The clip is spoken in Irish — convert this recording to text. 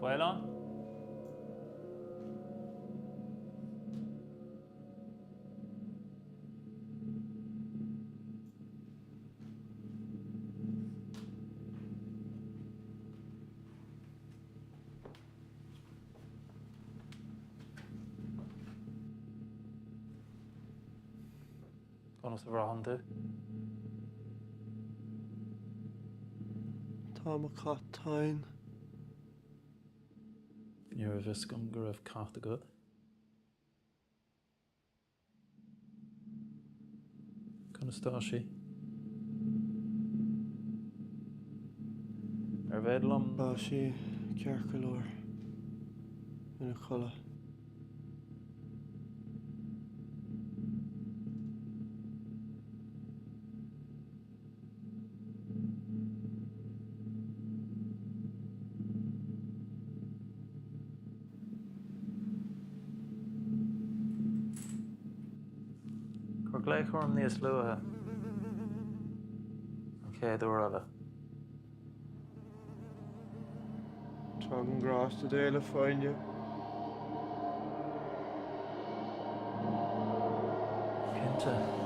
Baol ann? Conas a bhraitheann tú? Tá mo cat tinn. Ní raibh a fhios agam go raibh cat agat. Conas tá sí? Ar féidir liom. Tá sí ceart go leor. Ina codladh. Cuir glaoch orm níos luaithe an chéad uair eile. Tagann grásta Dé le foighne. Cinnte.